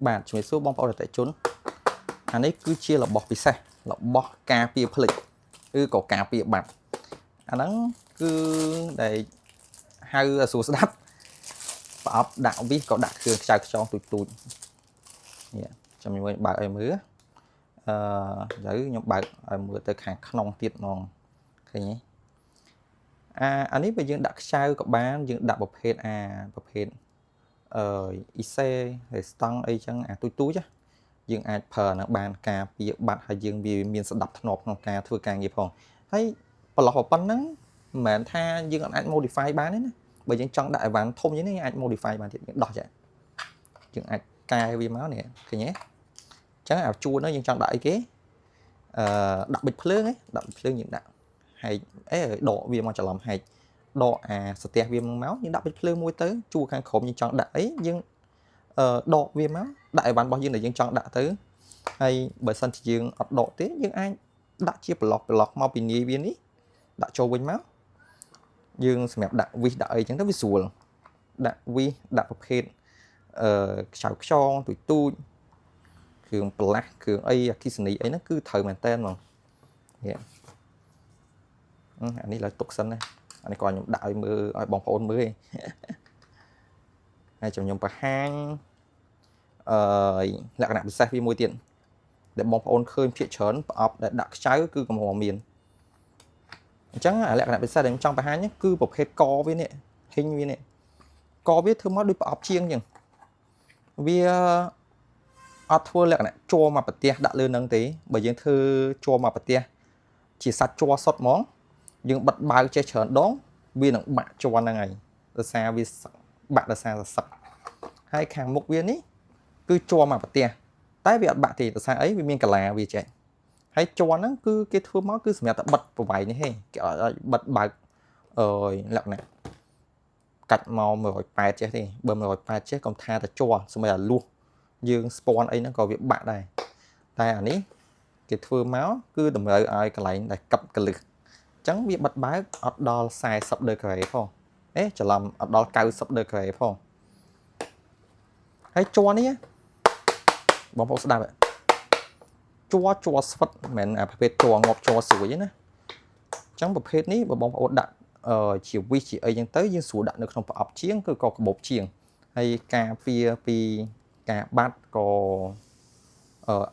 បាទជំរាបសួរបងប្អូនអតិថិជនអានេះគឺជារបស់ពិសេសរបស់ការពារភ្លេចឬក៏ការពារបាត់អាហ្នឹងគឺដែលហៅឲ្យស្រួលស្ដាប់ប្រអប់ដាក់វិសក៏ដាក់គ្រឿងខ្ចៅខ្ចងទូចទូចនេះចាំខ្ញុំបើកឲ្យមើលអឺឥឡូវខ្ញុំបើកឲ្យមើលទៅខាងក្នុងទៀតហ្មងឃើញទេអានេះបើយើងដាក់ខ្ចៅក៏បានយើងដាក់ប្រភេទអាប្រភេទអឺអ៊ីសេរេស្តង់អីចឹងអាទូចទូចណាយើងអាចប្រើអាហ្នឹងបានការពារបាត់ហើយយើងវាមានសណ្ដាប់ធ្នាប់ក្នុងការធ្វើការងារផងហើយប្រឡោះប៉ុណ្ណឹងមិនមែនថាយើងអាច modify បានទេណាបើយើងចង់ដាក់អីវ៉ាន់ធំជាងនេះយើងអាច modify បានទៀតយើងដោះចាយើងអាចកែវាមកនេះឃើញទេអញ្ចឹងអាជួរនោះយើងចង់ដាក់អីគេអឺដាក់ប៊ិចភ្លើងឯងដាក់ប៊ិចភ្លើងយើងដាក់ហែកអេដកវាមកច្រឡំហែកដកអាស្ទះវាមកយើងដាក់ប៊ិចភ្លើងមួយទៅជួរខាងក្រោមយើងចង់ដាក់អីយើងអឺដកវាមកដាក់អីវ៉ាន់របស់យើងដែលយើងចង់ដាក់ទៅហើយបើសិនជាយើងអត់ដកទេយើងអាចដាក់ជាប្លុកប្លុកមកពីនាយវានេះដាក់ចូលវិញមកយើងសម្រាប់ដាក់វិសដាក់អីចឹងទៅវាស្រួលដាក់វិសដាក់ប្រភេទអឺខ្ចៅខ្យងទូចទូចគ្រឿងប្រឡាស់គ្រឿងអីអគិសនីអីហ្នឹងគឺត្រូវមែនតើហ្មងនេះអានេះឡើយទុកសិនណាអានេះក៏ខ្ញុំដាក់ឲ្យមើលឲ្យបងប្អូនមើលឯងហើយចាំខ្ញុំបង្ហាញអឺលក្ខណៈពិសេសវាមួយទៀតដែលបងប្អូនឃើញភាគច្រើនប្រអប់ដែលដាក់ខ្ចៅគឺកម្រមានអញ្ចឹងអាលក្ខណៈពិសេសដែលខ្ញុំចង់បង្ហាញគឺប្រភេទកវានេះហ៊ីងវានេះកវាធ្វើមកដូចប្រអប់ជាងអញ្ចឹងវាអត់ធ្វើលក្ខណៈជ័រមកប្រទេសដាក់លើនឹងទេបើយើងធ្វើជ័រមកប្រទេសជាសាច់ជ័រសុតហ្មងយើងបិទបើកចេះច្រើនដងវានឹងបាក់ជ័រហ្នឹងហើយដោយសារវាបាក់ដោយសារសឹកហើយខាងមុខវានេះគឺជ័រមកប្រទេសតែវាអត់បាក់ទេដោយសារអីវាមានកលាវាចេះហើយជ័រហ្នឹងគឺគេធ្វើមកគឺសម្រាប់តែបិទប្រវែងនេះទេគេអត់ឲ្យបិទបើកអើយលក្ខណៈកាច់មក180ចេះទេបើ180ចេះកុំថាតែជ័រសម្រាប់តែលួសយើងស្ពាន់អីហ្នឹងក៏វាបាក់ដែរតែអានេះគេធ្វើមកគឺតម្រូវឲ្យកន្លែងដែលកឹបកលឹះអញ្ចឹងវាបិទបើកអត់ដល់40ដឺក្រេផងអេច្រឡំអត់ដល់90ដឺក្រេផងហើយជ័រនេះបងប្អូនស្ដាប់ជ័រជ័រស្វិតមិនមែនអាប្រភេទជ័រងាប់ជ័រស្រួយទេណាអញ្ចឹងប្រភេទនេះបើបងប្អូនដាក់ជាវិសជាអីចឹងទៅយើងស្រួលដាក់នៅក្នុងប្រអប់ជាងគឺក៏កាបូបជាងហើយការពារពីការបាត់ក៏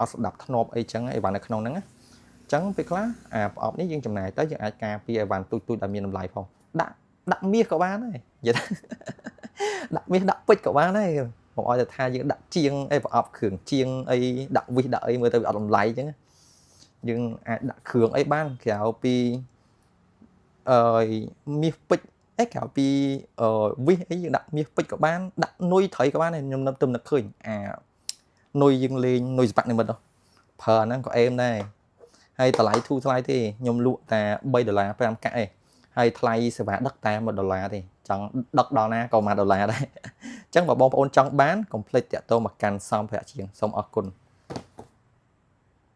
អត់ស្ដាប់ធ្នាប់អីចឹងអីវ៉ាន់នៅក្នុងហ្នឹងណាអញ្ចឹងពេលខ្លះអាប្រអប់នេះយើងចំណាយទៅយើងអាចការពារអីវ៉ាន់ទូចទូចដែលមានតម្លៃផងដាក់ដាក់មាសក៏បានដែរនិយាយដាក់មាសដាក់ពេជ្រក៏បានដែរបងឲ្យតែថាយើងដាក់ជាងអីប្រអប់គ្រឿងជាងអីដាក់វិសដាក់អីមើលទៅវាអត់តម្លៃអញ្ចឹងយើងអាចដាក់គ្រឿងអីបានក្រៅពីអឺមាសពេជ្រអីក្រៅពីអឺវិសអីយើងដាក់មាសពេជ្រក៏បានដាក់នុយត្រីក៏បានដែរខ្ញុំនឹកទៅនឹកឃើញអានុយយើងលេងនុយសបាក់និមិត្តប្រើអាហ្នឹងក៏អេមដែរហើយតម្លៃធូរថ្លៃទេខ្ញុំលក់តែ3ដុល្លារ5កាក់ឯងហើយថ្លៃសេវាដឹកតែ1ដុល្លារទេចង់ដឹកដល់ណាក៏1ដុល្លារដែរអញ្ចឹងបើបងប្អូនចង់បានកុំភ្លេចតាក់ទងមកកាន់សម្ភារៈជាងសូមអរគុណ។